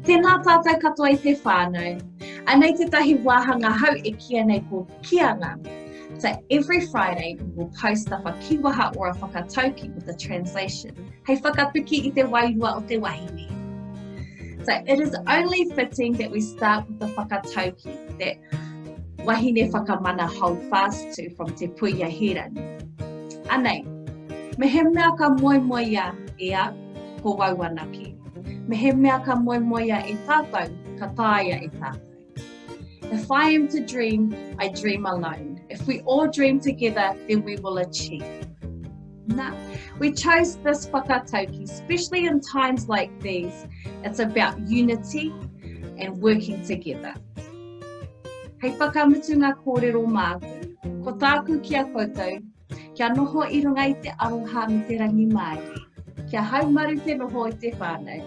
Tēnā tātou katoa i te whānau. Anei tētahi wāhanga hau e kīia nei ko Kianga. So every Friday we will post up a kīwaha or a whakatauki with a translation hei whakapiki i te wairua o te wahine. So it is only fitting that we start with the whakatauki that wahine whakamana hold fast to from Te Puia Hīrangi. Anei, mehemea ka moemoeia e au, ko wau anake. Mehemea ka moemoeia e tātou, ka taea e tātou. If I am to dream, I dream alone. If we all dream together, then we will achieve. Nah, we chose this whakatauki, especially in times like these. It's about unity and working together. Hei whakamutunga kōrero māku, ko tāku ki a koutou, kia noho i runga i te aroha me te rangimārie, kia haumaru te noho i te whānau.